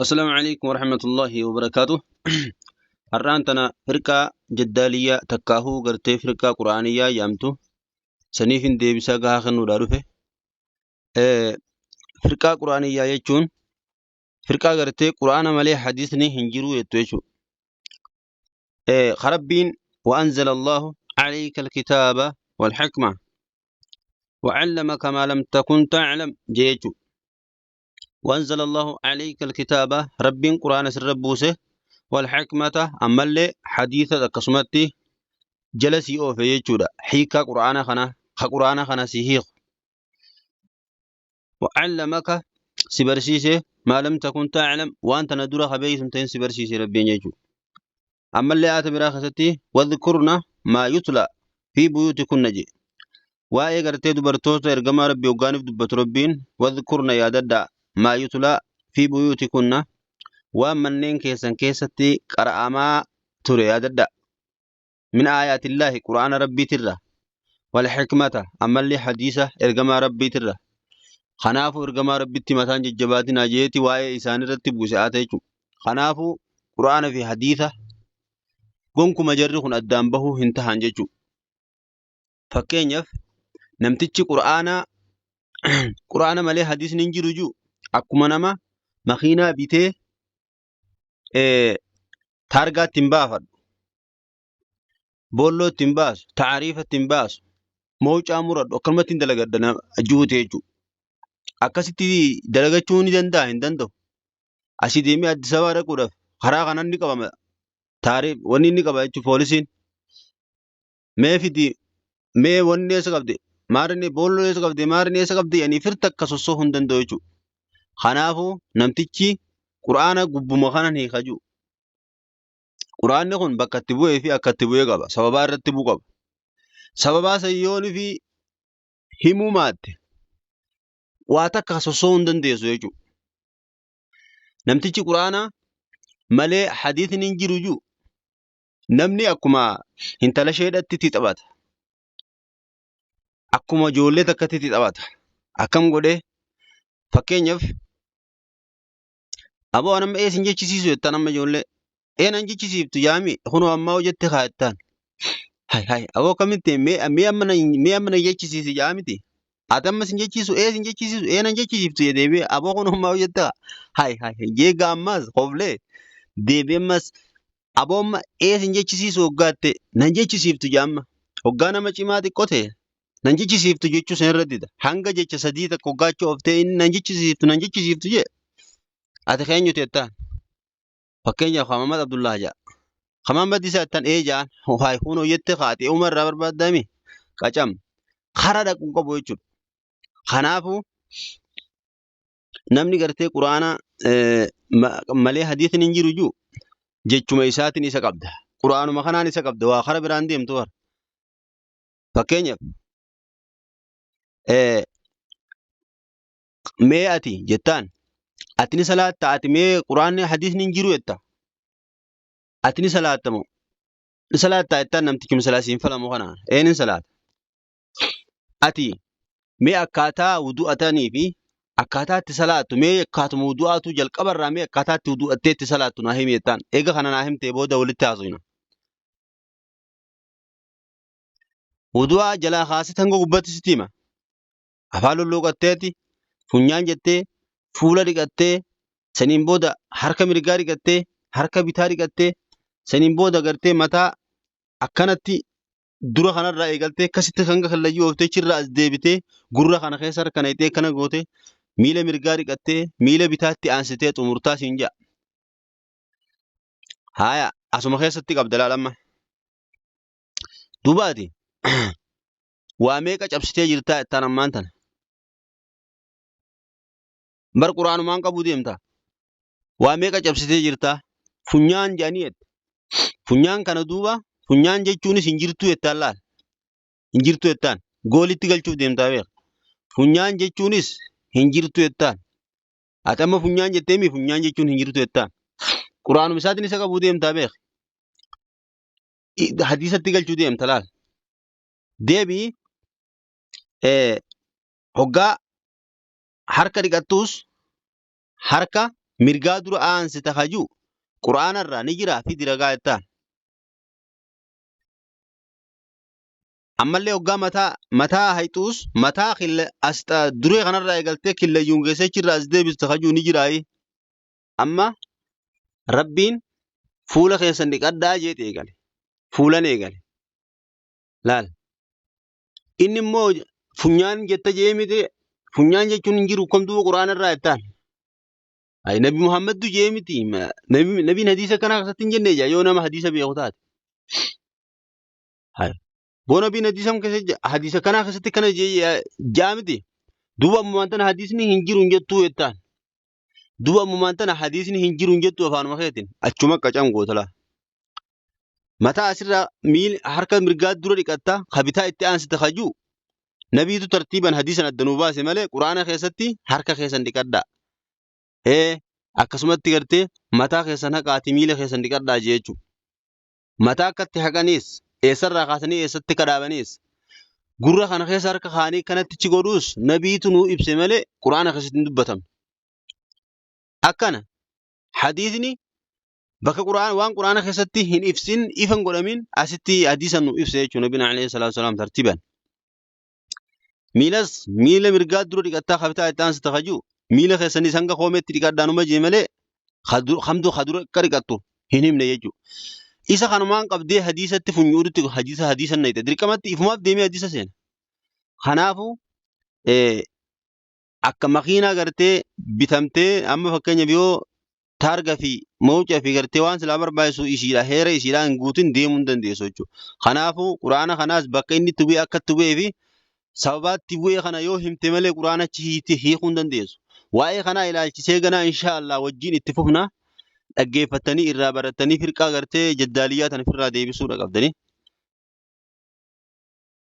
Assalaamu alaikum warahmatullahi wabarakaatuh. Har'aan tana firqaa jaddaaliyyaa takkaahuu gartee firqaa qura'aaniyyaa yaamtu saniif hin deebisaa gahaa kennuudhaa dhufe. Firqaa qura'aaniyyaa jechuun firqaa gartee qura'aana malee hadiisni hin jiruu jettu jechuudha. Rabbiin وأنزل الله عليك الكتاب والحكمة وعلمك ما لم تكن تعلم جيجو وأنزل الله عليك الكتاب رب قرآن سر بوسه والحكمة أما اللي حديثة كسمتي جلسي أو في يجودا حيكا قرآن خنا قرآن خنا سيهيق وعلمك سبرسيسه ما لم تكن تعلم وأنت ندرة خبيث تين سبرسيسه ربين يجو أما اللي آت براخستي واذكرنا ما يتلى في بيوتكن جي waa'ee gartee dubartoota ergamaa rabbii hoggaaniif dubbatu rabbiin wadhkurna yaadadhaa maa yutlaa fi buyuutikunna waan manneen keessan keessatti qara'amaa ture yaadadhaa min aayaatillaahi qura'aana rabbiitirra wal hikmata ammallee hadiisa ergamaa rabbiitirra kanaafuu ergamaa rabbitti mataan jajjabaatinaa jeeti waa'ee isaanirratti buuse aata jechuudha kanaafuu qura'aana fi hadiisa gonkuma jarri kun addaan bahuu hin tahan jechuudha fakkeenyaaf namtichi qura'aana qura'aana malee hadiisni hin jiru jiru akkuma nama makiinaa bitee taargaa ittiin baafadhu boolloo ittiin baasu taariifa ittiin baasu mawcaa muradhu akkanumatti hin dalagadha juute jechuudha. Akkasitti dalagachuu ni danda'a hin danda'u. Asii deemee Addis Ababaa dhaquudhaaf karaa kanan ni qabama taariif wanni inni qaba jechuudha poolisiin. Mee fidi mee wanni eessa qabde maarinni boolloo eessa qabde maarinni eessa qabde yani firta akka sossoohuu hin danda'u jechuudha. Kanaafuu namtichi qura'aana gubbuma kanan hiika jiru. Qura'aanni kun bakka itti bu'ee fi akka itti bu'ee qaba. Sababaa irratti bu'u qaba. Sababaa sayyoonii fi himuu maatte waa takka sossoohuu hin dandeessu jechuudha. Namtichi qura'aana malee hadiisni hin jiru jiru. Namni akkuma intala isheedhatti itti taphata. Akkuma ijoollee takkatti itti taphata. Akkam godhee fakkeenyaaf aboo an amma eessin jechisiisu jettaan amma ijoollee. Ee nan jechisiiftu yaami kunoo ammaa hojjette kaa jettaan. Hay hay aboo akkamitti mee mee amma na mee amma na jechisiisi yaamiti. Ati amma sin jechiisu ee sin jechisiisu ee nan jechisiiftu jedhee deebi'ee aboo kunoo ammaa hojjette kaa. Hay hay jeegaa ammaas koflee deebi'ee ammas Aboo amma ee sin jechisiisu hoggaatte nan jechisiiftu jaa amma. Hoggaa nama cimaa xiqqoo ta'e nan jechisiiftu jechuu san irra dida. Hanga jecha sadii takka hoggaachuu ooftee inni nan jechisiiftu nan jechisiiftu jee. Ati keenyuti jettaan. Fakkeenyaaf Muhammad Abdullah jaa. Muhammad isa jettaan ee jaan. Haay kunoo jette kaate Umar irraa barbaaddaami. Qacam. Kara dhaquu qabu jechuudha. Kanaafuu namni gartee quraana malee hadiisni hin jiru jiru jechuma isaatiin isa qabda. Quraanuma kanaan isa qabda waa kara biraan deemtu bara. Fakkeenyaaf mee ati jettaan ati ni salaatta ati mee quraanni hadiisni hin jiru jetta. Ati ni salaatta moo ni salaattaa jettaan namtichuma silaa siin falamu kana een hin salaata. Ati mee akkaataa wudu'atanii fi akkaataa itti salaattu mee akkaatuma wudu'aatu jalqabarraa mee akkaataa itti wudu'attee itti salaattu naa himi jettaan. Eega kana naa himtee booda walitti haasofna. Wudu'aa jalaa kaasee hanga gubbatti sitti hima. Afaan lulluuqatteeti, funyaan jettee, fuula dhiqattee, saniin booda harka mirgaa dhiqattee, harka bitaa dhiqattee, saniin booda gartee mataa akkanatti dura kanarraa eegaltee akkasitti hanga kallayyuu ooftee achirraa as deebitee gurra kana keessa harka naqxee akkana gootee miila mirgaa dhiqattee miila bitaatti aansitee xumurtaa siin ja'a. Haaya asuma keessatti qabda laal amma. Duuba ati waa meeqa cabsitee jirtaa jettaan ammaan tana. Bar quraanumaan qabuu deemta. Waa meeqa cabsitee jirtaa? Funyaan jedhanii jette. Funyaan kana duuba funyaan jechuunis hin jirtuu jettaan laal. Hin jirtuu jettaan. Goolitti galchuuf deemtaa beeka. Funyaan jechuunis hin jirtuu jettaan. Ati amma funyaan jetteemi funyaan jechuun hin jirtu jettaan. Quraanuma isaatiin isa qabuu deemtaa beeka. Hadiisatti galchuu deemta laal. Deebii hoggaa harka dhiqattuus harka mirgaa dura aansita hajuu quraanarraa ni jiraa fi diragaa jettaan. Ammallee hoggaa mataa hayxuus mataa killa as duree kanarraa eegaltee killayyuun geessee achirraa as deebista hajuu ni jiraayi. Amma Rabbiin fuula keessan dhiqadhaa jeet eegale. Fuulan eegale. Laal. Inni immoo funyaan jetta jee miti funyaan jechuun hin jiru kam duuba quraana irraa jettaan. Ay Nabi Muhammaddu jee miti nabiin hadiisa kanaa keessatti hin jenne jaa yoo nama hadiisa beeku taate. Hay. Boo nabiin hadiisa keessa hadiisa kanaa keessatti kana jee jaa miti. Duuba ammumaan tana hadiisni hin jiru hin jettuu jettaan. Duuba ammumaan tana hadiisni hin jiru hin jettu afaanuma keetiin achuma qacam goota laa. Mataa asirraa miil harka mirgaa dura dhiqatta ka bitaa itti aansita ka jiru nabiitu tartiiban hadiisan adda nuu baase malee quraana keessatti harka keessan dhiqadhaa. Ee akkasumatti gartee mataa keessan haqaati miila keessan dhiqadhaa jee jechuudha. Mataa akkatti haqaniis eessarraa kaasanii eessatti akka dhaabaniis gurra kana keessa harka kaanii kanatti chi godhuus nabiitu nuu ibse malee quraana keessatti hin dubbatamne. Akkana hadiisni bakka qura'aan waan qura'aana keessatti hin ibsin ifa hin godhamin asitti hadiisa nu ibse jechuudha nabiin alayhi salaatu salaam tartiiban. Miilas miila mirgaa dura dhiqattaa kabitaa itti aansita kajuu miila keessanis hanga koomeetti dhiqadhaa numa jee malee kamtu kadura akka dhiqattu hin himne jechuudha. Isa kanumaan qabdee hadiisatti funyuudutti hadiisa hadiisa nayxe dirqamatti ifumaaf deemee hadiisa seena. Kanaafuu akka makiinaa gartee bitamtee amma fakkeenyaaf yoo taarga fi mawuca fi gartee waan silaa barbaachisu isiidha heera isiidha hin guutin deemuu hin dandeessu jechuudha. Kanaafuu quraana kanaas bakka inni itti bu'e akka itti bu'ee fi sababaa itti bu'e kana yoo himte malee quraana achi hiite hiikuu hin dandeessu. Waa'ee kanaa ilaalchisee ganaa inshaa Allah wajjin itti fufna dhaggeeffattanii irraa barattanii firqaa gartee jaddaaliyyaa tana ofirraa deebisuudha qabdanii.